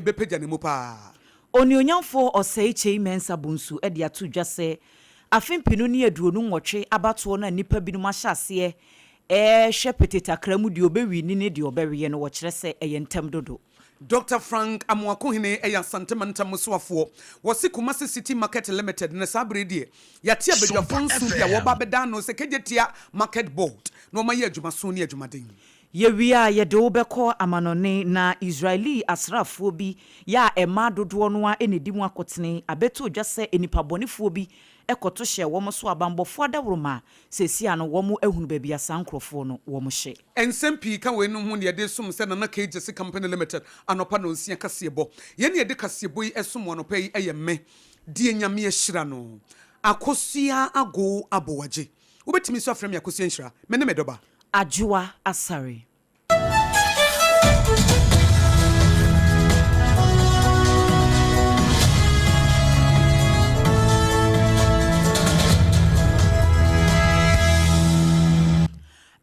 Ɛbɛpagya ne mu paa. Onuonyamfoɔ Osei Kyei Mensah Bonsu de ato dwa sɛ afe 2028 abatoɔ no a nnipa binom ahyɛ aseɛ rehwɛ petetakra mu deɛ ɔbɛwini ne deɛ ɔbɛweɛ no wɔkyerɛ sɛ ɛyɛ ntɛm dodo. Dɔkta Frank Amoakohene yɛ Asante Mantam soafoɔ. Wɔse Kumasi City Market Limited no saa berɛ yi deɛ yɛate abadwafoɔ nson bi a wɔreba abɛda ano sɛ Kejetia Market Board na wɔayɛ adwumaso ne adwumaden. Yɛwie a, yɛde wo bɛkɔ amanɔne na Israeli asraafoɔ bi yɛ a mmaa dodoɔ no ara na ɛdi mu akotene abɛto dwa sɛ nnipa bɔnefoɔ bi kɔto hyɛɛ wɔn so abanbɔfoɔ adaworoma a seesei ano wɔn ahunu baabi a saa nkorɔfoɔ no wɔn hyɛ. Nsɛm pii ka weinom ho na yɛde resom sɛ Nana Kay Gyasi Company Limited anɔpa nɔnsia kaseɛbɔ. Yɛn a yɛde kaseɛbɔ yi resom wo anɔpa yi yɛ me, deɛ Nyame ahyira no, Akosua Agow Aboagye. Wobɛtumi nso afrɛ me Akosua Nhyira. Me ne me dɔba. Adwoa Asare.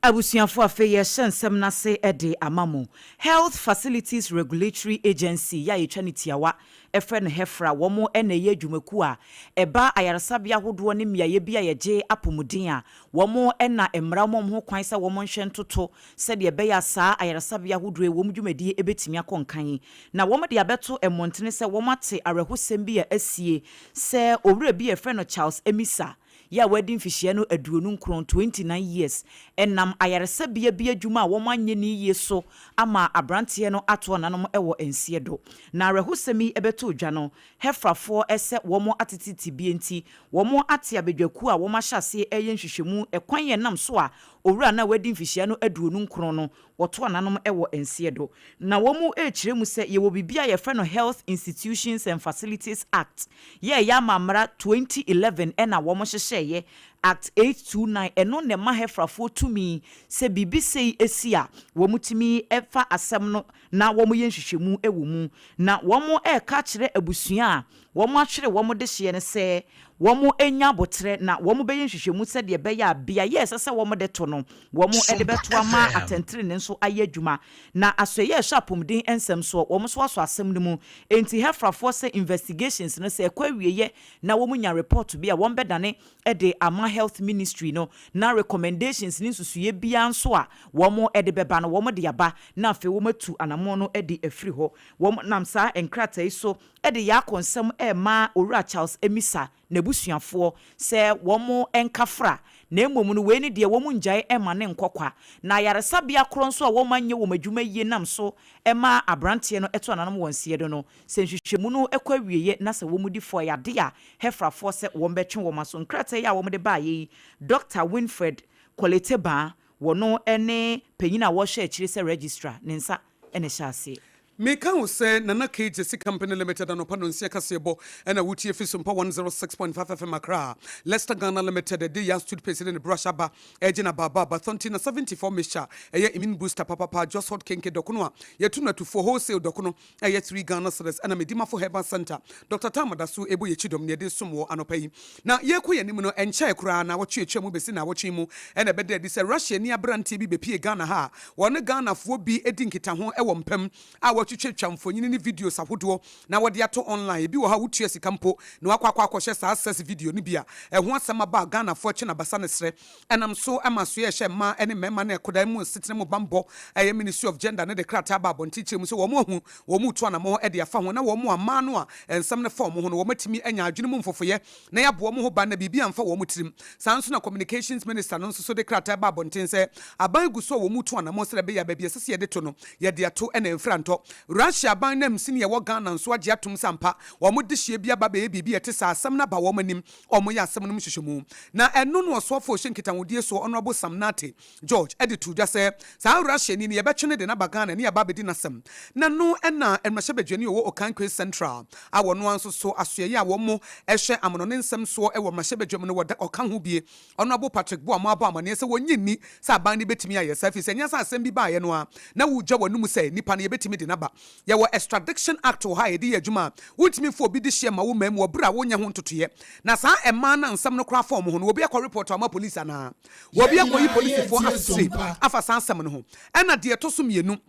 Abusuafo afei yɛrehyɛ nsɛm no ase de ama mo. Health Facilities Regulatory Agency yɛ a yɛtwa no tiawa frɛ no HEFRA, wɔn na ɛyɛ adwumakuo a ɛba ayaresabea ahodoɔ ne mmeaeɛ bi a yɛgye apɔmuden a wɔn na mmara ma wɔn ho kwan sɛ wɔn nhwɛ ntoto sɛdeɛ ɛbɛyɛ a saa ayaresabea ahodoɔ yi wɔn dwumadie bɛtumi akɔ nkan. Na wɔn de abɛto mmɔntene sɛ wɔn ate awerɛhosɛm bi a asie sɛ owura bi a yɛfrɛ no Charles Amissah yɛ a wadi mfihyia no 29, 29 years, ɛnam ayaresabea bi adwuma a wɔn anyɛ no yie so ama abranteɛ no ato ananom wɔ nseɛ do. Na awerɛhosɛm yi bɛtoo dwa no, Hefrafoɔ sɛ wɔn atete tebea nti, wɔn ate abadwakuo a wɔn ahyɛ aseɛ reyɛ nhwehwɛmu ɛkwan a ɛnam so a owura no a wadi mfihyia no 29 no wɔto ananom wɔ nseɛ do. Na wɔn rekyerɛ mu sɛ yɛwɔ biribi a yɛfrɛ no Health Institutions and Facilities Act yɛ ɛyɛ ama mmara 2011 na wɔn hyehyɛeɛ, Act 829, ɛno na ɛma Hefrafoɔ tumi sɛ biribi sei si a wɔn tumi fa asɛm no na wɔyɛ nhwehwɛmu wɔ mu. Na wɔreka akyerɛ abusua a wɔahwere wɔn dehyeɛ no sɛ wɔnnya aboterɛ na wɔbɛyɛ nhwehwɛmu sɛdeɛ ɛbɛyɛ a beaeɛ a ɛsɛ sɛ wɔde to no, wɔde bɛto ama atɛntenenee nso ayɛ adwuma. Na asoɛeɛ a ɛhwɛ apɔmuden nsɛm soɔ, wɔn nso asɔ asɛm no mu. Enti Hefrafoɔ sɛ investigations no sɛ ɛkɔ awieɛ na wɔnya report bi a, wɔbɛdane de ama Health Ministry no na recommendations ne nsusuiɛ biara nso a wɔde bɛba no wɔde aba na afei wɔatu anamɔn no de afiri hɔ. Wɔnam saa nkrataa yi so de Yaako nsɛm rema Owura Charles Amissah n'abusuafoɔ sɛ wɔn nkafra na mmom no wei ne deɛ wɔn ngyae mma no nkɔ kwa. Na ayaresabea korɔ nso a wɔn anyɛ wɔn adwuma yie nam so ma abranteɛ no to ananom wɔ nseɛ do no, sɛ nhwehwɛmu no kɔ awieɛ na sɛ wɔn di fɔ a ɛyɛ adeɛ a Hefrafoɔ sɛ wɔn bɛtwe wɔn aso. Nkrataa yi a wɔn de baeɛ yi, Dɔkta Winfred Korletey-Baah, wɔno ne panyin a wɔhwɛ akyire sɛ Registrar, ne nsa na ɛhyɛ aseɛ. Meka wo sɛ Nana Kay Gyasi Company Limited anɔpa nonsia kaseɛbɔ ɛna wotie fi Sompa 106.5 FM Accra. Leicester Ghana Limited de Yas toothpaste ne ne brush aba ɛregye na baaba Bathontina 74 mixture ɛyɛ immune booster papapa Jos Hot Kenke dɔkono a yɛtu no atufoɔ wholesale dɔkono ɛyɛ 3 Ghana cedis ɛna Medimafo Herbal Centre Doctor Tam da so ɛbɔ yɛkyi dɔm ne yɛde som wɔ anɔpa yi. Na yɛrekɔ yɛn anim no ɛnkyɛe koraa naawɔtwe a ɛtwa mu bɛsi naawɔtwe yi mu ɛna ɛbɛda adi sɛ Russiani aberanteɛ bi bɛpue Ghana ha a wɔne Ghanafoɔ bi di nkitaho wɔ mpa mu a wɔatwitwatwa mfonini ne videos ahodoɔ na wɔde ato online. Ebi wɔ hɔ a wotua sika mpo na woakɔ akɔ akɔhwɛ saa sex video no bi a ɛho asɛm aba a Ghanafoɔ kye no abasa no serɛ. Ɛnam so ma asoɛe a ɛhyɛ mmaa ne mmarima ne akwadaa mu asetena mu bammɔ a ɛyɛ Ministry of Gender no de krataa ba abɔnten kyerɛ mu sɛ wɔn ahu wɔn retu anammɔn de afa ho na wɔn a mmaa no a nsɛm no fa wɔn ho no wɔatumi anya adwene mu mfofoeɛ na yɛabɔ wɔn ho ban na biribi amfa wɔn tirim. Saa ara nso na Communications Minister no nso so de krataa baa abɔnten sɛ aban gu so a wɔretu anammɔn sɛdeɛ ɛbɛyɛ a baabi a ɛsɛ sɛ yɛde to no, yɛde ato na ɛmfiri antɔ. Russia aban nanmusini a ɛwɔ Ghana nso agye atom sɛ ampa wɔn dehyeɛ bi aba abɛyɛ biribi a ɛte saa, asɛm no aba wɔn anim, wɔyɛ asɛm no mu nhwehwɛmu. Na ɛno na ɔsoafoɔ a ɔhyɛ nkitahodie soɔ, Honourable Sam Nartey, George de too dwa sɛ saa Russiani no yɛbɛtwe no de no aba Ghana ne yɛaba abɛdi n'asɛm. Na no na mmarahyɛbadwani a ɔwɔ Okankwe Central a ɔno ara nso so asoɛeɛ a wɔn hwɛ amonɔne nsɛm soɔ wɔ mmarahyɛbadwam no wɔ da ɔka ho bie Honourable Patrick Boamah abɔ amaneɛ sɛ wɔnnye nni sɛ aban no bɛtumi ayɛ saa firi sɛ ɛnyɛ sɛ asɛm bi baeɛ no ara na wogya w'anum sɛ nipa no yɛbɛtumi de no aba. Yɛwɔ Extradiction Act wɔ ha a yɛde yɛ adwuma a wontumi mfa obi dehyeɛ mma wo man mu wɔ berɛ a wonyɛ ho ntotoeɛ. Na saa mmaa no a nsɛm no koraa fa wɔn ho no, obi akɔ report ama police anaa? Obi Yɛn akɔyi nyinaa polisifoɔ yɛretie asesire Sompa. afa saa asɛm no ho? Ɛna deɛ ɛtɔ so mmienu,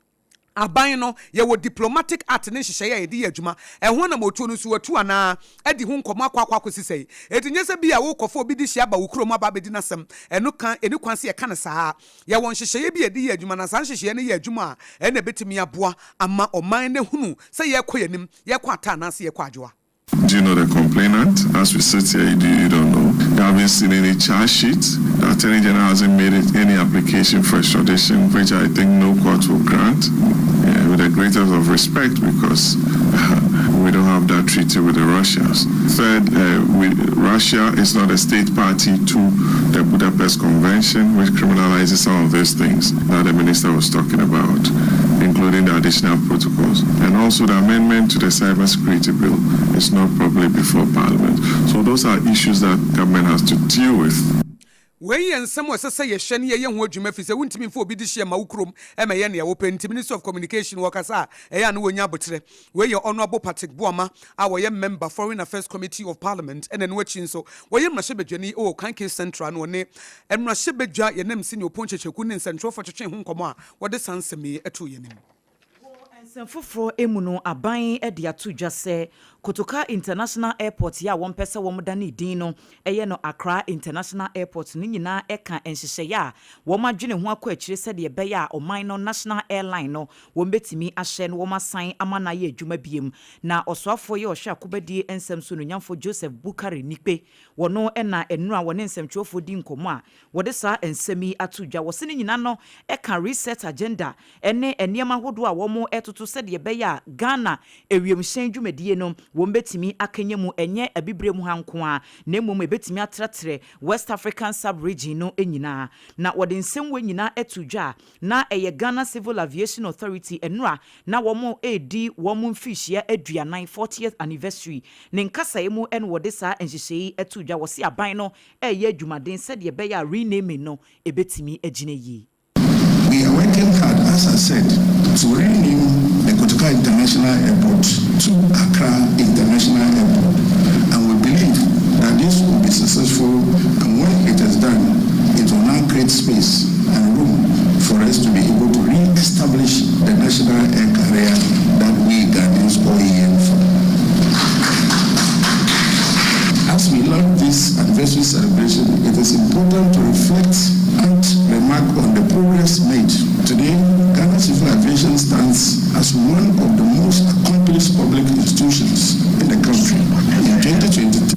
Aban no, yɛwɔ diplomatic art ne nhyehyɛeɛ a yɛde yɛ adwuma. Ɛho anammɔtuo no nso, wɔatu anaa adi ho nkɔmmɔ akɔ akɔ akɔsi sɛn? Enti nyɛ sɛ bi a worekɔfa obi de hyia aba wo kurom aba abɛdi n'asɛm. Ɛno ka, ɛnni kwan sɛ yɛka no saa. Yɛwɔ nhyehyɛeɛ bi a yɛde yɛ adwuma, na saa nhyehyɛeɛ no yɛ adwuma a, ɛnna ɛbɛtumi aboa ama ɔman no ahunu sɛ yɛrekɔ yɛn anim, yɛrekɔ ata anaasɛ yɛrekɔ adwoa. Do you know the complainant? As we sit here, you, do, you don't know. You haven't seen any charge sheet. The Attorney General hasn't made it, any application for extradition, which I think no court will grant, yeah, with the greatest of respect, because we don't have that treaty with the Russians. Third, we, Russia is not a state party to the Budapest Convention, which criminalizes some of these things that the minister was talking about, including the additional protocols. And also the amendment to the cybersecurity bill is not properly before Parliament. So those are issues that government has to deal with. Wei yɛ nsɛm a ɛsɛ sɛ yɛhwɛ ne yɛyɛ ho adwuma, firi sɛ wontumi mfa obi de hyeɛ ma wo kurom ma ɛyɛ nea wopɛ. Nti Ministry of Communication wɔkasa a, ɛyɛ a na wɔnya aboterɛ. Wei yɛ Honourable Patrick Boamah a ɔyɛ Member, Foreign Affairs Committee of Parliament ɛna ɛno akyi nso wɔyɛ mmarahyɛbadwani wɔ Kanke Central na ɔne mmarahyɛbadwa yɛn nanmusini Opon Kyekyeku ne nsɛntwerɛfoɔ twetwee ho nkɔmmɔ a wɔde saa nsɛm yi too yɛn anim. Wɔ nsɛm foforɔ mu no, aban de ato dwa sɛ Kotoka International Airport yi a wɔmpɛ sɛ wɔdane din no yɛ no Accra International Airport no nyinaa ka nhyehyɛeɛ a wɔadwene ho akɔ akyire sɛdeɛ ɛbɛyɛ a ɔman no National Airline no wɔbɛtumi ahyɛ na wɔasan ama no ayɛ adwuma biom. Na ɔsoafoɔ yi a ɔhwɛ akobadie nsɛm so Onuonyamfoɔ Joseph Bukari Nikpe, wɔno na nnora wɔne nsɛmtwerɛfoɔ di nkɔmmɔ a wɔde saa nsɛm yi ato dwa. Wɔse ne nyina no ka Reset Agenda ne nneɛma ahodoɔ a wɔretoto sɛdeɛ ɛbɛyɛ a Ghana ewiemhyɛn dwumadie no wɔbɛtumi akanya mu ɛnyɛ Abibire mu ha nko ara na mmom ɛbɛtumi atrɛtrɛ West African sub-region no nyinaa. Na wɔde nsɛm wei nyinaa ato dwa a na ɛyɛ Ghana Civil Aviation Authority nnora na wɔredi wɔn mfirihyia aduanan, 40th anniversary, ne nkasaeɛ mu na wɔde saa nhyehyɛe yi too dwa. Wɔse aban no reyɛ adwumaden sɛdeɛ ɛbɛyɛ a renaming no ɛbɛtumi agyina yie. We are working hard, as I said, to rename the Kotoka International Airport to Accra International Airport, and we believe that this will be successful, and when it is done, it will now create space and room for us to be able to re-establish the national air carrier that we Ghanaians all yearn for. As we launch this anniversary celebration, it is important to reflect and remark on the progress made. Today, Ghana Civil Aviation stands as one of the most accomplished public institutions in the country. In 2023,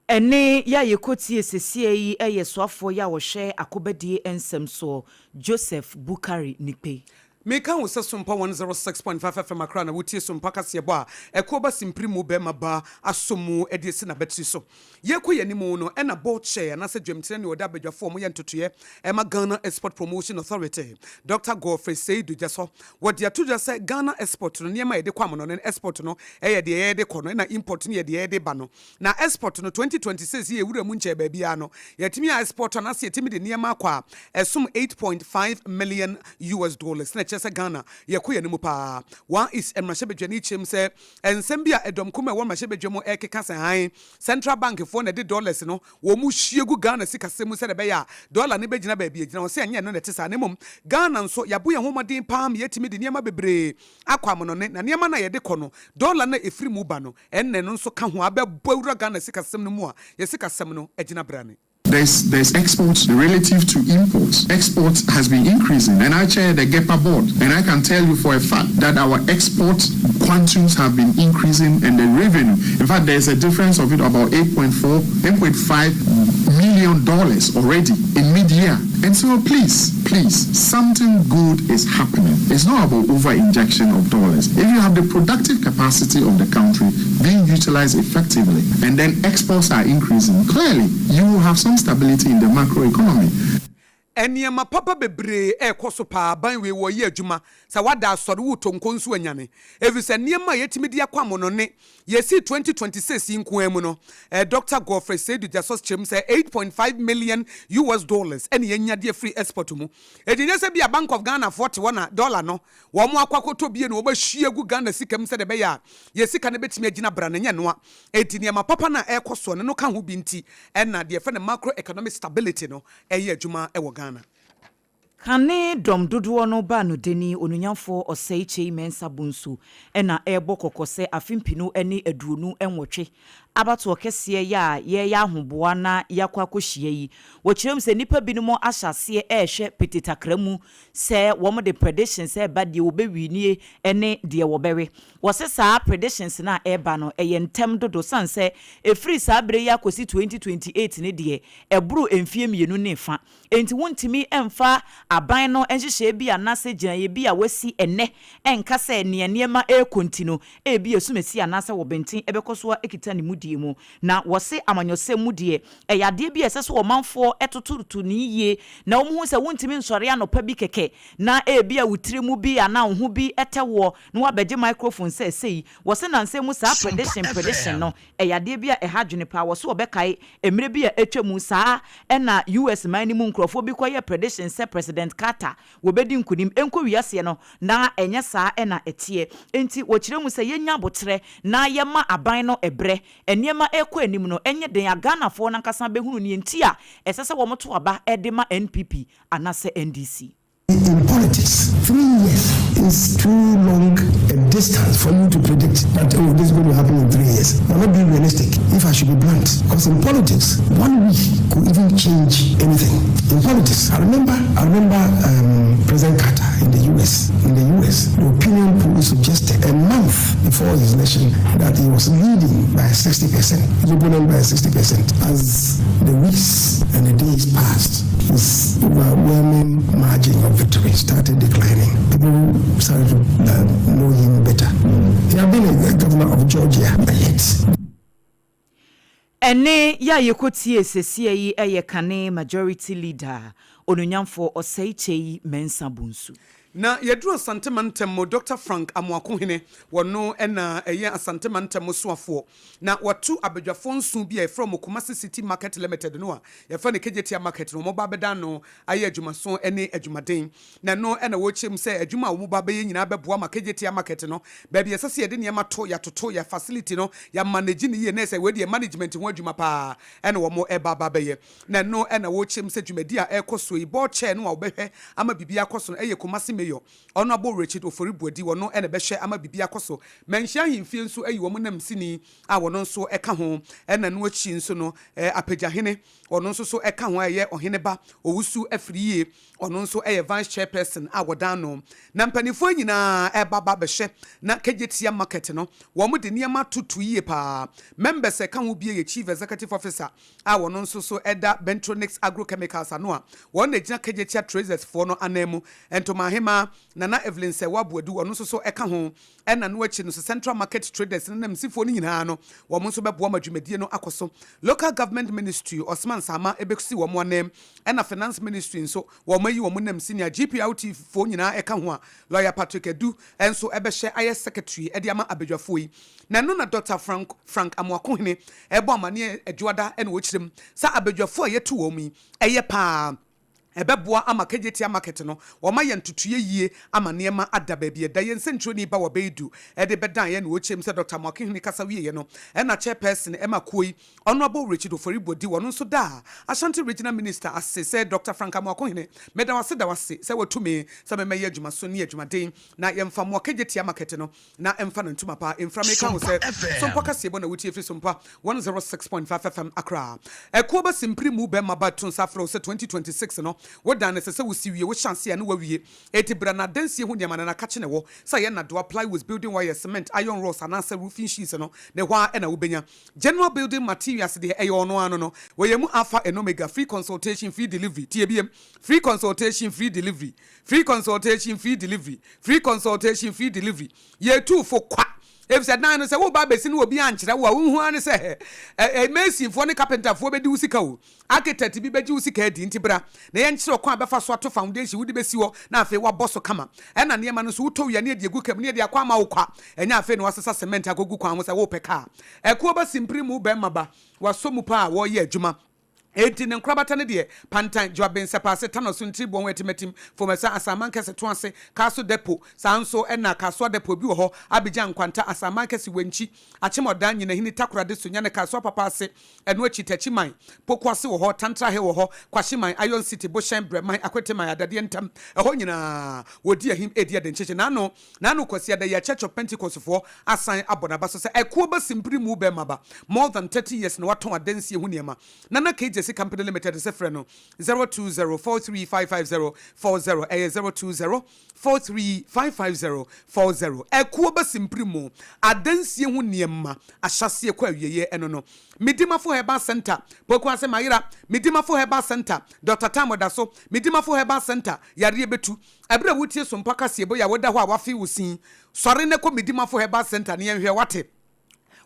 Ɛnne yi a yɛkɔtie sesie yi yɛ soafoɔ yi a ɔhwɛ akobadie nsɛm soɔ, Joseph Bukari Nikpe. Meka wo sɛ Sompa 106.5 FM Accra na wotie Sompa kaseɛbɔ a ɛkɔ ba simpiri mu bɛrima ba asɔ mu de asi n'abatiri so. Yɛkɔ yɛn anim no ɛna board chair anaasɛ dwamtenani a ɔda abadwafoɔ a wɔyɛ ntotoeɛ ɛma Ghana Export Promotion Authority, Dɔkta Godfrey Seidu Gyasɔ, wɔde ato dwa sɛ Ghana Export no nneɛma a yɛde kɔ amanɔne no export no yɛ deɛ yɛde kɔ no ɛna import no yɛ deɛ yɛde ba no. Na export no, 2026 yi a yɛwura mu nkyɛɛ baabiara no, yɛatumi a export anaasɛ yɛtumi de nneɛma akɔ a ɛsom 8.5 million US dollars, na ɛkyerɛ sɛ Ghana yɛkɔ yɛn anim paa. Wa East mmarahyɛbadwani kyerɛ mu sɛ nsɛm bi a ɛdɔm kumaa a ɛwɔ mmarahyɛbadwa mu rekeka sɛ hann, Central Bank foɔ na ɛde dollars no wɔn hwie gu Ghana sikasɛm mu sɛdeɛ ɛbɛyɛ a dollar no bɛgyina baabi a ɛgyina. Ɔse ɛnyɛ ɛno na ɛte saa na mmom Ghana nso yɛabo yɛn ho mmɔden paa ma yɛatumi de nneɛma bebree akɔ amanɔne, na nneɛma no a yɛde kɔ no dollar no a ɛfiri mu ba no Ɛnna ɛno nso ka ho abɛbɔ awura Ghana sikasɛm no mu a yɛ sikasɛm no agyina brane. There's, there's exports relative to imports. Export has been increasing, and I chair the GEPA board, and I can tell you for a fact that our export quantums have been increasing and the revenue, in fact, there's a difference of it about 8.4, 8.5 million dollars already in mid-year. And so please, please, something good is happening. It's not about over-injection of dollars. If you have the productive capacity of the country being utilized effectively, and then exports are increasing, clearly you will have some stability in the macroeconomy. Nneɛma papa bebree rekɔ so paa, aban wei wɔreyɛ adwuma, sɛ wada asɔre woretɔ nko nso anyane, efisɛ nneɛma a yɛatumi de akɔ amonɔne, yɛsii 2026 yi nko ara mu no, Dɔkta Godfrey Seidu Dzasɔs kyerɛ mu sɛ 8.5 million US dollars na yɛanya de afiri export mu. Enti nyɛ sɛ bi a Bank of Ghana foɔ te hɔ na dollar no wɔn akɔ akɔtɔ bie na wɔahwie agu Ghana sika mu sɛdeɛ ɛbɛyɛ a yɛn sika no bɛtumi agyina bra no, ɛnyɛ ɛnoa. Enti nneɛma papa no a ɛrekɔ soɔ no, ɛno ka ho bi nti na deɛ yɛfrɛ no macro economic stability no ɛyɛ adwuma wɔ Ghana. Kane dɔm dodoɔ no baanodani Onuonyamfoɔ Osei Kyei Mensah Bonsu na ɛrebɔ kɔkɔ sɛ afe mpinu ne 28 abatoɔ kɛseɛ yi a yɛreyɛ ahoboa na yɛakɔ akɔhyia yi. Wɔkyerɛ mu sɛ nnipa binom ahyɛ aseɛ rehwɛ pete takra mu sɛ wɔde predictions reba deɛ wɔbɛwinie ne deɛ wɔbɛwe. Wɔse saa predictions no a ɛreba no ɛyɛ ntɛm dodo sane sɛ ɛfiri saa berɛ yi akɔsi 2028 no deɛ ɛboro mfeɛ mmienu ne fa. Enti wontumi mfa aban no nhyehyɛe bi anaasɛ gyinaeɛ bi a wɔasi ɛnnɛ nka sɛ nea nneɛma rekɔ nti no, ebia asumasi anaasɛ wɔbenten bɛkɔ so akita ne mudie mu. Na wɔse amanyɔsɛm mu deɛ, ɛyɛ adeɛ bi a ɛsɛ sɛ ɔmanfoɔ tototo no yie na wɔhu sɛ wontumi nsɔre anɔpa bi kɛkɛ na ebia wo tiri mu bi anaa wo ho bi tɛ woɔ na woabɛgye microphone sɛ sei. Wɔse nnansa yi mu saa prediction prediction no Ɛyɛ adeɛ bi a ɛha adwene paa. Wɔse wɔbɛkae mmerɛ bi a atwa mu saa na US man no mu nkurɔfoɔ bi kɔyɛɛ prediction sɛ President Carter wɔbɛdi nkunim. Ɛnkɔ wiaseɛ no na ɛnyɛ saa na ɛteɛ. Enti wɔkyerɛ mu sɛ yɛnya aboterɛ na yɛma aban no ɛberɛ. Nneɛma rekɔ anim no ɛnyɛ den a Ghanafoɔ no ankasa bɛhunu neɛ nti a ɛsɛ sɛ wɔto aba de ma NPP anaasɛ NDC. In politics, three years is too long a distance for you to predict that, oh, this is going to happen in three years. But not being realistic, if I should be blunt, because in politics, one week could even change anything. In politics, I remember, I remember um, President Carter in the U.S. In the U.S., the opinion poll suggested a month before his election that he was leading by 60%, his opponent by 60%. As the weeks and the days passed, his overwhelming margin of victory started declining. People started to uh, know him better. He had been a governor of Georgia, but yet Ɛnne yi a yɛkɔtiee sesia yi yɛ kane Majority Leader, Onuonyamfoɔ Osei Kyei Mensah Bonsu. Na yɛduru Asante mantam mu, Dɔkta Frank Amoakohene, wɔno na ɛyɛ Asante mantam soafoɔ. Na wɔato abadwafoɔ nson bi a yɛfrɛ wɔn Kumasi City Market Limited no a yɛfrɛ no Kejetia Market no, wɔba abɛda ano ayɛ adwumaso ne adwumaden. Na ɛno na wɔrekyerɛ mu sɛ adwuma a wɔba abɛyɛ nyinaa bɛboa ma Kejetia Market no, baabi a ɛsɛ sɛ yɛde nneɛma to, yɛatoto, yɛ facility no, yɛamanage no yie, na ɛsɛ wei deɛ management ho adwuma pa ara na wɔreba aba abɛyɛ. Na ɛno na wɔrekyerɛ mu sɛ dwumadi a ɛrekɔ soɔ yi, board chair no a wɔbɛhwɛ ama biribi akɔ so no yɛ Kumasi Mayor, Honourable Richard Ofori Boadi, wɔno na ɛbɛhwɛ ama biribi akɔ so. Manhyia Ahemfie nso ayi wɔn nanmusini a wɔno nso ka ho, ɛna ɛno akyi nso no Apagyahene, ɔno nso so ka ho a ɛyɛ Ɔheneba Owusu Afriyie, ɔno nso yɛ Vice Chairperson a wɔda ano. Na mpanimfoɔ yi nyinaa reba aba abɛhwɛ na Kejetia Market no, wɔde nneɛma atoto yie pa ara. Members a ɛka ho bi yɛ Chief Executive Officer a ɔno nso so da Bentronix Agro Chemicals ano a wɔn na ɛgyina Kejetia Traders foɔ no ananmu, Ntomahemaa Nana Evelyn Serwaa Boadu, ɔno nso so ka ho. Ɛna no akyi no nso Central Market Traders no ananmusifoɔ no nyinaa no wɔn nso bɛboa ma dwumadie no akɔ so. Local Government Ministry, Osman Sama bɛsi wɔn ananmu, ɛna Finance Ministry nso wɔn ayi wɔn nanmusini a GPRT foɔ nyinaa ka ho a Lawyer Patrick Adu nso bɛhyɛ ayɛ Secretary de ama abadwafoɔ yi. Na ɛno na Dɔkta Frank Frank Amoakohene rebɔ amaneɛ Adwoada na ɔkyerɛ mu sɛ abadwafoɔ a yɛatu wɔn yi ɛyɛ paa, ɛbɛboa ama Kejetia Market no wɔayɛ ntotoeɛ yie ama nneɛma ada baabi ɛda. Yɛn nsɛnkyerɛni Bawa Beidu de bɛdaeɛ na ɔkyerɛ mu sɛ Dɔkta Amoakohene kasa wieɛ no ɛna Chairperson ɛma kuo yi Honourable Richard Ofori Boadi ɔno nso daa Ashanti Regional Minister ase sɛ Dɔkta Frank Amoakohene meda wo ase da wo ase sɛ watu me sɛ memmɛyɛ adwumaso ne adwumaden na yɛmfa mmoa Kejetia Market no na ɛmfa no ntoma pa mfra. Meka wo sɛ Sompa kaseɛbɔ na wotie firi Sompa 106.5 FM Accra. Ɛkoɔ ba simpiri mu bɛma ba to nsa frɛ wo sɛ 2026 no wo dan no ɛsɛ sɛ wosi wie, wohyɛ aseɛ a ne woawie. Enti bra na adansie ho nneɛma no na kakye ne wɔ, sɛ ɛyɛ nnadewa, plywoods, building wires, cement, iron rods anaasɛ roofing sheets no, ne hɔ ara na wobɛnya. General building materials deɛ ɛyɛ ɔno ara no no. Wɔyɛ mu Alpha and Omega, free consultation, free delivery. Tie biem, free consultation, free delivery. Free consultation, free delivery, free consultation, free delivery. Yɛtu fo kwa. Efisɛ dan no sɛ woreba abɛsi no obi ankyerɛ wo a, wohu ara ne sɛ ɛ masonfoɔ ne carpenterfoɔ bɛdi wo sika o. Architect bi bɛgye wo sika adi. Nti bra na yɛnkyerɛ wo kwan a bɛfa so ato foundation wode bɛsi hɔ na afei woabɔ so kama. Ɛna nneɛma no nso wotɔ wie a ne yɛde agu kaa mu ne yɛde akɔ ama wo kwa. Ɛnyɛ afei na woasesa cement akɔgu kwan ho sɛ worepɛ kaa. Ɛkoɔ ba simpiri mu bɛrima ba, wasɔ mu paa a wɔreyɛ adwuma. Enti ne nkorabata no deɛ, Pantan, Juaben, Sɛpaase, Tanoso, Ntiri, Boɔho, Atimatim, Fomasa, Asaman Kɛse, Toase, Kaaso Dɛpo, saa nso na Kasoa Dɛpo bi wɔ hɔ, Abidjan, Nkwanta, Asaman Kɛse, Wenchi, Akyem Ɔdan, Nyinahini, Takoradi, Sunyani, Kasoa Papa Ase, ɛno akyi Takyiman, Pokuase wɔ hɔ, Tantra Hill wɔ hɔ, Kwahyeman, Iron City, Bohyɛn, Brɛman, Akweteman, Adadeɛ Ntam, ɛhɔ nyinaa wɔdi ahim redi adenkyekye. N'ano, n'ano Kwasiada yi a Church of Pentecost foɔ asan abɔ n'aba so sɛ ɛkoɔ ba simpiri mu bɛrima ba, more than 30 years na watɔn adansie ho nneɛma. Nana K Gyasi Company Limited sɛ frɛ no 0204355040, ɛyɛ 0204355040. Ɛkoɔ ba simpiri mu adansie ho nneɛma ahyɛaseɛ kɔ awieɛ ɛno no. Medimafo Herbal Centre, Pokuase Mayera, Medimafo Herbal Centre, Doctor Tam da so, Medimafo Herbal Centre, yareɛ bɛtu. Ɛberɛ a wotie Sompa kaseɛbɔ yi a woda hɔ a woafe wo sin, sɔre na kɔ Medimafo Herbal Centre na yɛnhwɛ, woate?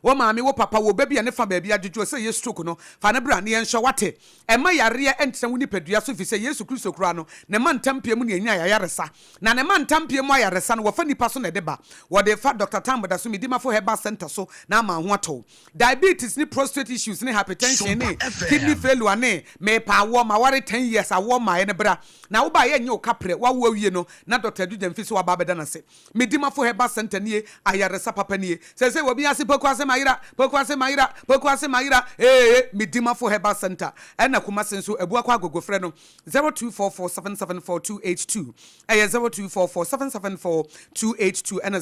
Wo maame, wo papa, wo ba bi a ne fa baabi adwodwo sɛ ɛyɛ stroke no, fa no bra na yɛnhwɛ, woate? Mma yareɛ ntena wo nipadua so, efisɛ Yesu Kristo koraa no, ne mma ntampeɛ mu na yɛnyaa yɛn ayaresa. Na ne mma ntampeɛ mu ayaresa no, wɔfa nnipa so na ɛde ba. Wɔde fa Dɔkta Tam Bodaso Medimafo Herbal Centre so na ama wo ho atɔ wo. Diabetes ne prostate issues ne hypertension ne kidney failure ne meepɛ awoɔ, maware ten years awoɔ mmaeɛ no bra. Na woba a yɛnnye wo kaprɛ, woawo awie no na Dɔkta Adu Gyamfi so aba abɛda no ase. Medimafo Herbal Centre nie, ayaresa papa nie. Seesei wɔ wiase Pokuase mayera, Pokuase mayera, Pokuase mayera ee Medimafo Herbal Centre ɛna Kumasi nso Abuakwa Agogo frɛ no 0244774282 ɛyɛ 0244774282 ɛna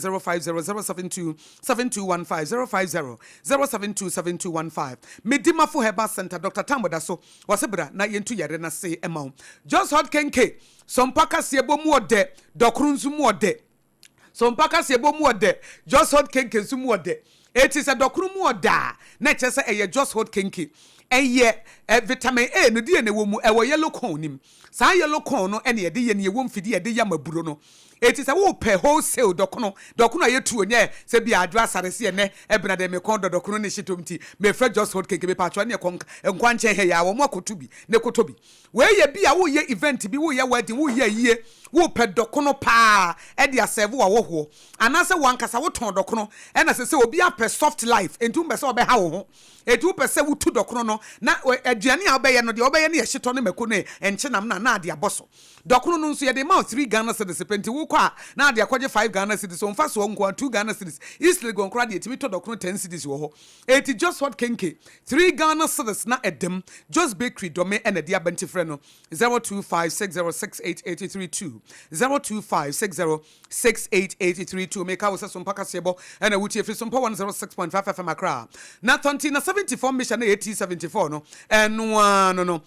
0500727215 0500727215 Medimafo Herbal Centre Doctor Tam da so wɔse bra na yɛntu yare no ase ma wo. Jos Hot Kenke Sompa kaseɛbɔ mu ɔdɛ, dɔkoro nso mu ɔdɛ. Sompa kaseɛbɔ mu ɔdɛ, Jos Hot Kenke nso mu ɔdɛ. Enti sɛ dɔkono mu ɔdɛ a, na ɛkyerɛ sɛ ɛyɛ Jos Hot Kenke. Ɛyɛ ɛ, vitamin A no deɛ na ɛwɔ mu, ɛwɔ yellow corn no mu. Saa yellow corn no na yɛde yɛ nea ɛwɔ mfidie a yɛde yam aburo no. Enti sɛ worepɛ wholesale dɔkono, dɔkono a ɛyɛ tuo, nyɛ sɛ bi a Adwo Asare se ɛnnɛ Ɛbena deɛ me kɔn dɔ dɔkono ne hyetɔ nti mefrɛ Jos Hot Kenke, mepaakyɛw ɛneɛ kɔ nkwankyɛn ha yi ara wɔn akɔto bi na kɔtɔ bi. Wei yɛ bi a woreyɛ event bi, woreyɛ wedding, woreyɛ ayie, worepɛ dɔkono paa de asɛɛve w'ahɔhoɔ, anaasɛ wo ankasa wotɔn dɔkono, ɛna sɛ sɛ obi apɛ soft life, enti wompɛ sɛ ɔbɛha wo ho, enti wopɛ sɛ wotu dɔkono no, na aduane a wobɛyɛ no, deɛ wobɛyɛ no yɛ hyetɔ ne mako ne nkyenam no a, na ade abɔ so. Dɔkono no nso, yɛde ma wo three Ghana cedis pɛ, nti wokɔ a, na ade akɔgye five Ghana cedis, wo mfasoɔ nko ara, two Ghana cedis, East Legon koraa deɛ, yɛtumi tɔ dɔkono ten cedis wɔ hɔ. Enti Jos Hot Kenke, 3 Ghana cedis na ɛdam, Jos Bakery Dome na ɛde aba nti frɛ no 0256068832, 0256068832. Meka wo sɛ Sompa kaseɛbɔ na wotie firi Sompa 106.5 FM Accra. Na tɔnti na 74 mmehyɛ na ɛyɛ T74 no, ɛno ara no no.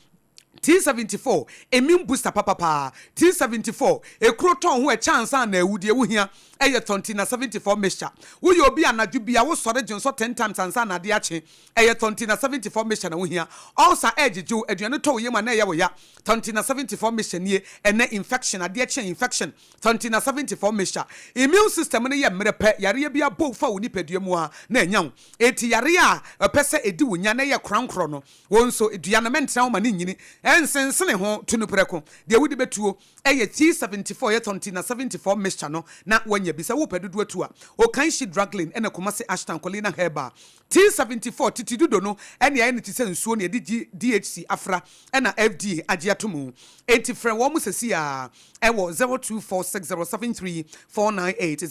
T74, Immune booster papa paa. T74, Ekuro tɔn ho ɛkyɛ ansa na awu, deɛ wohia ɛyɛ Thontina 74 mixture. Woyɛ obi a anadwo bia wo sɔre dwonsɔ ten times ansa na adeɛ akye, ɛyɛ Thontina 74 mixture na wohia. Ulcer ɛɛgyegye wo, aduane tɔ wo yam a na ɛyɛ wo ya, Thontina 74 mixture nie. Ɛnɛ infection, adeɛ kye a infection, Thontina 74 mixture. Immune system no yɛ mmerɛ pɛ, yareɛ bi abɔ wo fa wo nipadua mu a na anya wo. Enti yareɛ a ɛpɛ sɛ ɛdi wo nya na ɛyɛ korankorɔ no, Wo nso, dua no, mɛntena wo ma no nnyini. Ɛnsensene ho, tu no prɛko. Deɛ wode bɛtuo yɛ T74, yɛ Tontina 74 mixture no na woanya bi. Sɛ worepɛ dodoɔ atu a, Okanshi Drug Lane ɛna Kumasi Ashtown Colina Herbal. T74, titi dodo no ɛne ayɛ no te sɛ nsuo na yɛde DHC afra ɛna FDA agye ato mu. Enti frɛ wɔn seesei ara ɛwɔ 0246073498,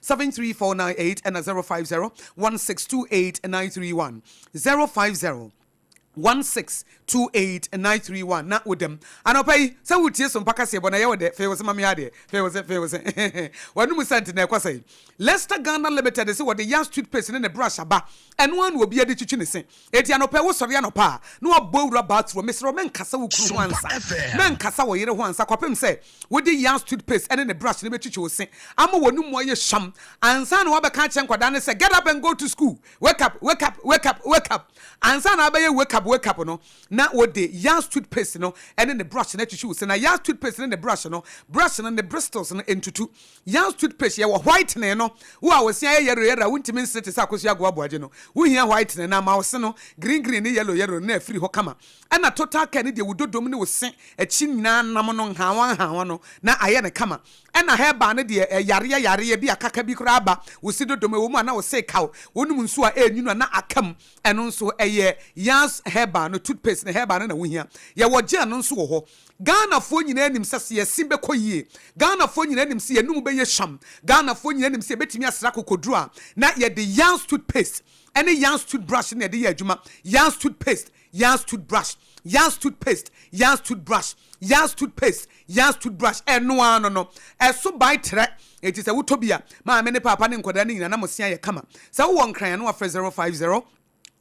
0246073498 ɛna 0501628931. 050 1628 931 na woda mu anɔpa yi sɛ woretie Sompa kaseɛbɔ na ɛyɛ wo dɛ fee wo se ma me adeɛ fee wo se fee wo se w'anomu sɛnte na ɛkɔ sɛn Lester Ghana Limited se wɔde Yas toothpaste ne ne brush aba ɛno ara na obiara de twitwi ne se enti anɔpa yi wosɔre anɔpa a na wabɔ awura bathroom mesrɛ wo mɛnkasa wo kunu ho ansa mɛnkasa wo yere ho ansa kɔpem sɛ wode Yas toothpaste ne ne brush no bɛtwitwi wo se ama w'anomu ayɛ hwam ansa na woabɛka akyerɛ nkwadaa no sɛ get up and go to school Wake up, wake up, wake up, wake up. Ansa na abɛyɛ wake up, wake up no, na wode Yaz toothpaste no ne ne brush no atwitwi wo se. Na Yaz toothpaste ne ne brush no, brush no ne bristles no ntutu. Yaz toothpaste, yɛwɔ whitening no. Wo a wo se ayɛ yellow yellow a wontumi nsere te sɛ Akosua Agoa Aboagye no, wohia whitening no ama wo se no green green ne yellow yellow no na afiri hɔ kama. Ɛna Total Care no deɛ wo dodom ne wo se akyi nyinaa nam no nhaawa nhaawa no na ayɛ no kama. Ɛna herbal no deɛ yareɛ yareɛ bi a kaka bi koraa ba wo se dodom ɛwɔ mu a na wo se kaw, wonom nsuo a ɛnwunu a na aka mu, ɛno nso ɛyɛ Yaz herbal. herbal no, toothpaste no, herbal no na wohia. Yɛwɔ gel no nso wɔ hɔ. Ghanafoɔ nyinaa nim sɛ sɛ yɛse bɛkɔ yie, Ghanafoɔ nyinaa nim sɛ yɛnum bɛyɛ hwam, Ghanafoɔ nyinaa nim sɛ yɛbɛtumi asra kokoduro a, na yɛde Yans toothpaste ne Yans toothbrush na yɛde yɛ adwuma. Yans toothpaste, Yans toothbrush, Yans toothpaste, Yans toothbrush, Yans toothpaste, Yans toothbrush, ɛno ara no no. Ɛso bae trɛ, enti sɛ wotɔ bi a, maame ne paapa ne nkwadaa no nyinaa na mo se ayɛ kama. Sɛ wowɔ Nkran a na wafrɛ 050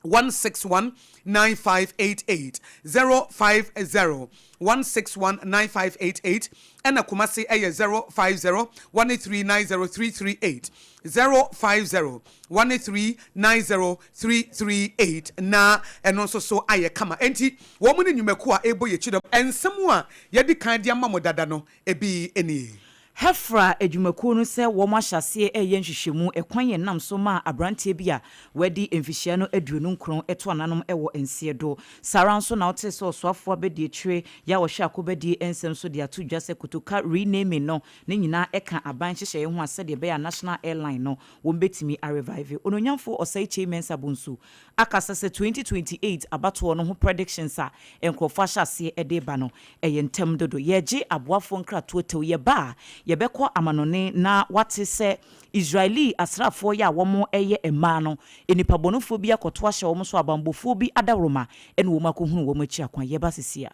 161 9588, 050 161 9588, ɛna Kumasi ɛyɛ 050 1390 338, 050 1390 338, na ɛno nso so ayɛ kama. Enti wɔn ne nnwumakuo a ɛrebɔ yɛn kyidɔm. Nsɛm a yɛadi kan de ama mo dada no, ebi nie. Hefra adwumakuo no sɛ wɔn ahyɛ aseɛ reyɛ nhwehwɛmu ɛkwan yɛn nam so maa abranteɛ bi a wadi mfihyia no 29 to ananom wɔ nseɛ do. Saa ara nso na wotee sɛ ɔsoafoɔ abadiakyire yɛ a ɔhwɛ akobadie nsɛm so de ato dwa sɛ Kotoka renaming no ne nyinaa ɛka aban nhyehyɛeɛ ho a sɛdeɛ ɛbɛyɛ a National Airline no wɔn bɛtumi a revive. Onuonyamfoɔ Osei Kyei Mensah Bonsu akasa sɛ 2028 abatoɔ no ho predictions a nkurɔfoɔ ahyɛ aseɛ de reba no, ɛyɛ ntɛm dodo. Yɛregye aboafoɔ nkratoɔ tɛw. Yɛba a, yɛbɛkɔ amanɔne na woate sɛ Israeli asraafoɔ yi a wɔyɛ mmaa no, nnipabɔnefoɔ bi akɔto ahyɛ wɔn so, abanbɔfoɔ bi adaworoma na wɔn akɔhunu wɔn akyi akwan. Yɛba sesie a.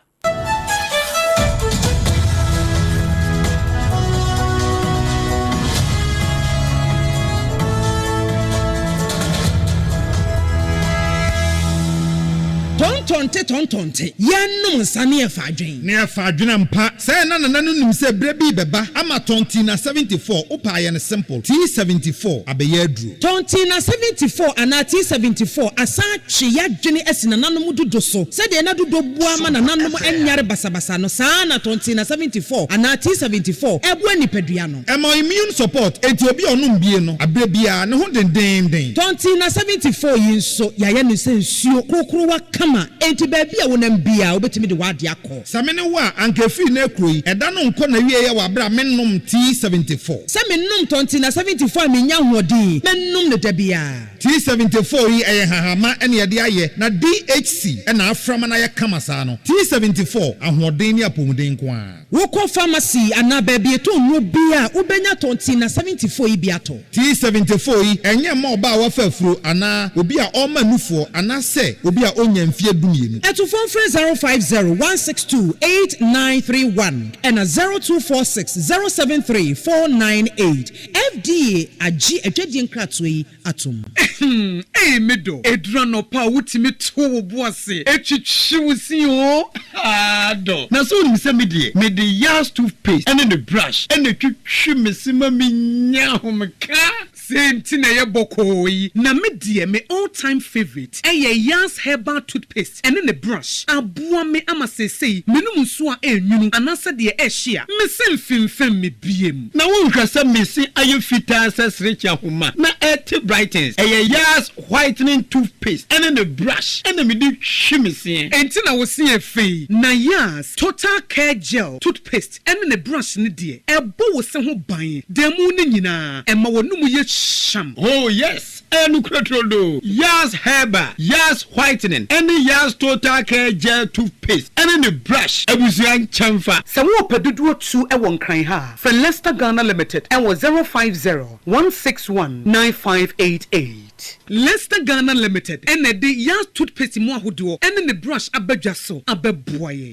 Tɔntɔnte tɔntɔnte, yɛnnom nsa ne yɛfa adwen. Ne yɛfa adwen ampa. Sɛɛ na nana no nim sɛ berɛ bi rebɛba ama Tɔntina 74, wopɛ a yɛ no simple, T74 abɛyɛ aduro. Tɔntina 74 anaa T74 asan atwe y'adwene asi nananom dodo so. Sɛdeɛ na dodo boa ma nananom nyare basabasa no, saa ara na Tɔntina 74 anaa T74 boa nipadua no. Ɛma wo immune support, enti obi a ɔnom bie no, aberɛ biara, ne ho dendeenden. Tɔntina 74 yi nso, yɛayɛ no sɛ nsuo korokorowa kama, enti baabi a wonam biara, wobɛtumi de w'adeɛ akɔ. Sɛ me ne wo a, anka ɛfiri nnɛ rekuro yi, ɛda no nkɔ n'awieɛ wɔ aberɛ a mennom T74. Sɛ menom Tɔntina 74 a mennya ahoɔden, mɛnom no da biara. T74 yi ɛyɛ nhahama na yɛde ayɛ na DHC na afra ma no ayɛ kama saa no. T74, ahoɔden ne apɔmuden nko ara. Wokɔ pharmacy anaa baabi yɛtɔn nnuro biara a, wobɛnya Tontina 74 yi bi atɔ. T74 yi ɛnyɛ mma ɔbaa a wafa afuro anaa obi a ɔrema nufoɔ anaasɛ obi a ɔnnya mfeɛ dumienu. Atufoɔ mfrɛ 050 162 8931 ɛna 0246 073 498. FDA agye adwadie nkratoɔ yi atom. Ahem ei me dɔ. Ɛduru anɔpa a wotumi to wo bo ase twitwi wo se oo haa dɔ. Na sɛ wonim sɛ me deɛ mede Yars toothpaste ne ne brush na ɛtwitwi me se ma menya ahomeka. Sei nti na ɛyɛ bɔkɔɔ yi. Na me deɛ me all time favourite ɛyɛ Yars herbal toothpaste ɛne ne brush. Aboa me ama seesei menom nsuo a ɛnwunu anaasɛ deɛ ɛhye a, me se mfemfem me biem. Na wonhwɛ sɛ me se ayɛ fitaa sɛ serekye ahoma na ɛte brightens. Ɛyɛ Yars whitening toothpaste ɛne ne brush ɛna mede twi me seɛ. Enti na wo se yɛ fɛ yi. Na Yars total care gel toothpaste ɛne ne brush no deɛ, ɛbɔ wo se ho ban da mu no nyinaa, ɛma w'anomu yɛ hyeam. Oh yes, ɛyɛ nokorɛ turodoo. Yars Herbal, Yars Whitening ɛne Yars Total Care Gel Toothpaste ɛne ne brush abusua nkyɛnfa. Sɛ worepɛ dodoɔ tu wɔ Nkran ha a, frɛ Lester Ghana Limited wɔ 050 161 9588. Lester Ghana Limited na ɛde Yars Toothpaste mu ahodoɔ ne ne brush aba dwa so abɛboa yɛn.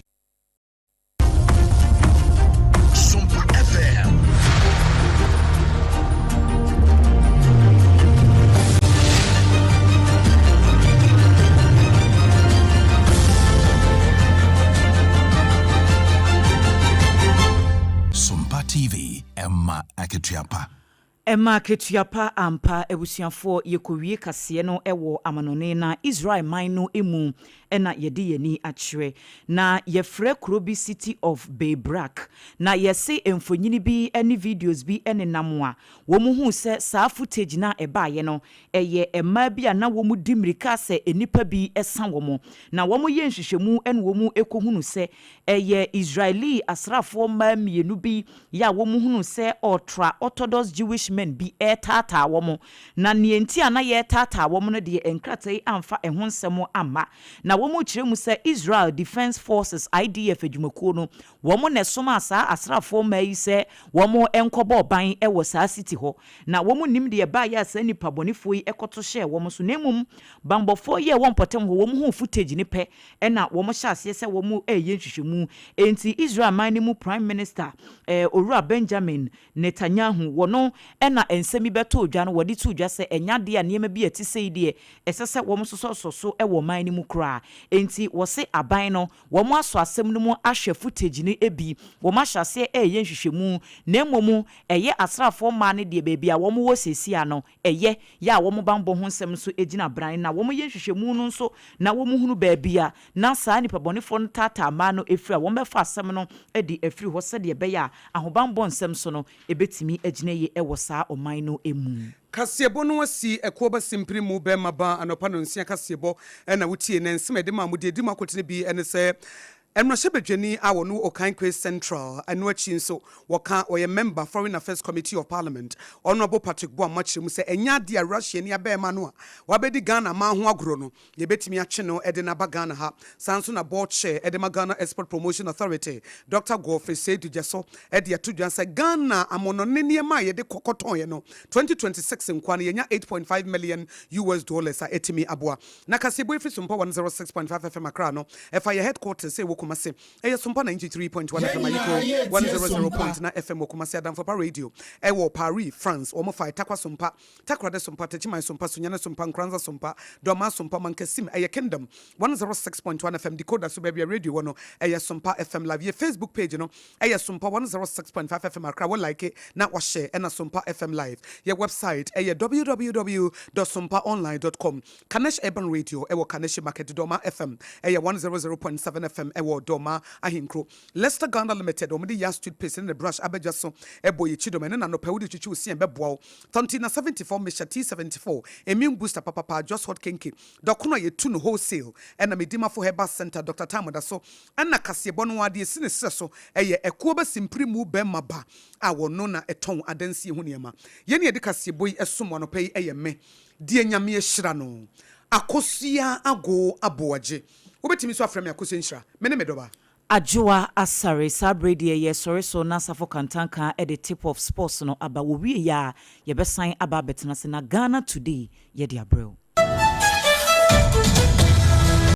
Sompa FM. Sompa TV, ɛma akatua pa. Ɛma akatua pa ampa. Abusuafoɔ, yɛkɔwie kaseɛ no wɔ amanɔne na Israel man no mu na yɛde yɛn ani akyerɛ. Na yɛfrɛ kuro bi City of Beibraq. Na yɛse mfonini bi ne videos bi nenam a wɔhuu sɛ saa footage no a ɛbaeɛ no ɛyɛ mmaa bi a na wɔdi mmirika sɛ nnipa bi sa wɔn. Na wɔyɛɛ nhwehwɛmu na wɔkɔhunuu sɛ ɛyɛ Israeli asraafoɔ mmaa mmienu bi yɛ a wɔhunuu sɛ ultra-Orthodox Jewish. men bi retaataa wɔn. Na nea enti a na yɛretaataa wɔn no deɛ, nkrataa yi amfa ɛho nsɛm amma. Na wɔrekyerɛ mu sɛ Israel Defense Forces, IDF, adwumakuo no, wɔn na ɛsomaa saa asraafoɔ mmaa yi sɛ wɔnkɔbɔ ban wɔ saa city hɔ. Na wɔnnim deɛ ɛbaeɛ a saa nnipa bɔnefoɔ yi kɔto hyɛɛ wɔn so, na mmom banbɔfoɔ yi a ɛwɔ mpɔtam hɔ, wɔhuu footage no pɛ na wɔhyɛɛ aseɛ sɛ wɔreyɛ nhwehwɛmu. Enti Israel man no mu Prime Minister, Owura Benjamin Netanyahu, wɔno na nsɛm yi bɛtoo dwa no, wɔde too dwa sɛ ɛnyɛ adeɛ a nneɛma bi a ɛte sei deɛ ɛsɛ sɛ wɔsosɔsosɔ so wɔ ɔman no mu koraa. Enti wɔse aban no, wɔasɔ asɛm no mu ahwɛ footage no bi, wɔahyɛ aseɛ reyɛ nhwehwɛmu, na mmom ɛyɛ asraafoɔ mmaa no deɛ baabi a wɔwɔ seesei ara no, ɛyɛ yɛ a wɔn banbɔ ho nsɛm nso gyina bran na wɔyɛ nhwehwɛmu no nso na wɔhunu baabi a na saa nnipabɔnefoɔ no taataa mmaa no firi a wɔbɛfa asɛm no de afiri hɔ sɛdeɛ ɛbɛyɛ a ahobanbɔ nsɛm so no ɛbɛtumi agyina yie wɔ saa ɔman no mu. Kaseɛbɔ no asi Ɛkoɔ Simpiri mu bɛɛma ba anɔpa nonsia kaseɛbɔ na wotie na nsɛm a yɛde maa mo deɛ ɛdi mu akotene bi ne sɛ Mmarahyɛbadwani a ɔno Okainkwei Central, ɛno akyi nso wɔka ɔyɛ Member, Foreign Affairs Committee of Parliament, Honourable Patrick Boamah kyerɛ mu sɛ ɛnyɛ adeɛ a Russiani abarimaa no a wabɛdi Ghana man ho agorɔ no yɛbɛtumi akye no de no aba Ghana ha. Saa nso na Board Chair de ma Ghana Export Promotion Authority, Dɔkta Godfrey Seidu Gyɛso de ato dwa sɛ Ghana amɔnɔne nneɛma a yɛde kɔ kɔtɔn no 2026 nkoa no yɛnya 8.5 million US dollars a ɛtumi aboa Na kaseɛbɔ yi firi Sompa 106.5 FM Accra no, ɛfa yɛ headquarters ɛwɔ Kumasi. Ɛyɛ Sompa 93.1 Yɛn FM nyinaa Ayiko, yɛretie Sompa. 100.9 FM wɔ Kumasi, Adamfopa Radio ɛwɔ Paris, France. Wɔn fa Tarkwa Sompa, Takoradi Sompa, Techiman Sompa, Sunyani Sompa, Nkoranza Sompa, Dormaa Sompa, Mankasim. Ɛyɛ Kingdom 106.1 FM decoder so baabi a radio wɔ no, ɛyɛ Sompa FM Live. Yɛ Facebook page no ɛyɛ Sompa 106.5 FM Accra. Wo like na wa share ɛna Sompa FM Live. Yɛ website ɛyɛ www dot sompaonline dot com. Kanesh Urban Radio wɔ Kaneshie Market, Dormaa FM yɛ 100.7 FM wɔ Dormaa Ahenkuro. Leicester Ghana Limited wɔde Yas Toothpaste ne ne brush aba dwa so bɔ yɛ kyidɔm ɛne na anɔpa yi wode twitwi wo se a ɛbɛboa wo. Tontina 74 Mixture T74 Immune Booster papapa Jos Hot Kenke dɔkono a yɛtu no wholesale ɛna Medimafo Herbal Centre Doctor Tam da so ɛna kaseɛbɔ no ara deɛ ɛsi ne serɛ so ɛyɛ Ɛkoɔ Basimpiri mu bɛrima ba a wɔno na ɛtɔn adansie ho nneɛma. Yɛn a yɛde kaseɛbɔ yi som wo anɔpa yi ɛyɛ me Deɛ Nyame ahyira no, Akosua Agoo Aboagye. Wobɛtumi nso afrɛ me Akosua Nhyira. Me ne me dɔba. Adwoa Asare, saa berɛ yi deɛ yɛresɔre so na Asafo Kantanka de Tip of Sports no aba. Wɔwie yɛ a, yɛbɛsan aba abɛtena ase na Ghana Today yɛde abrɛ wo.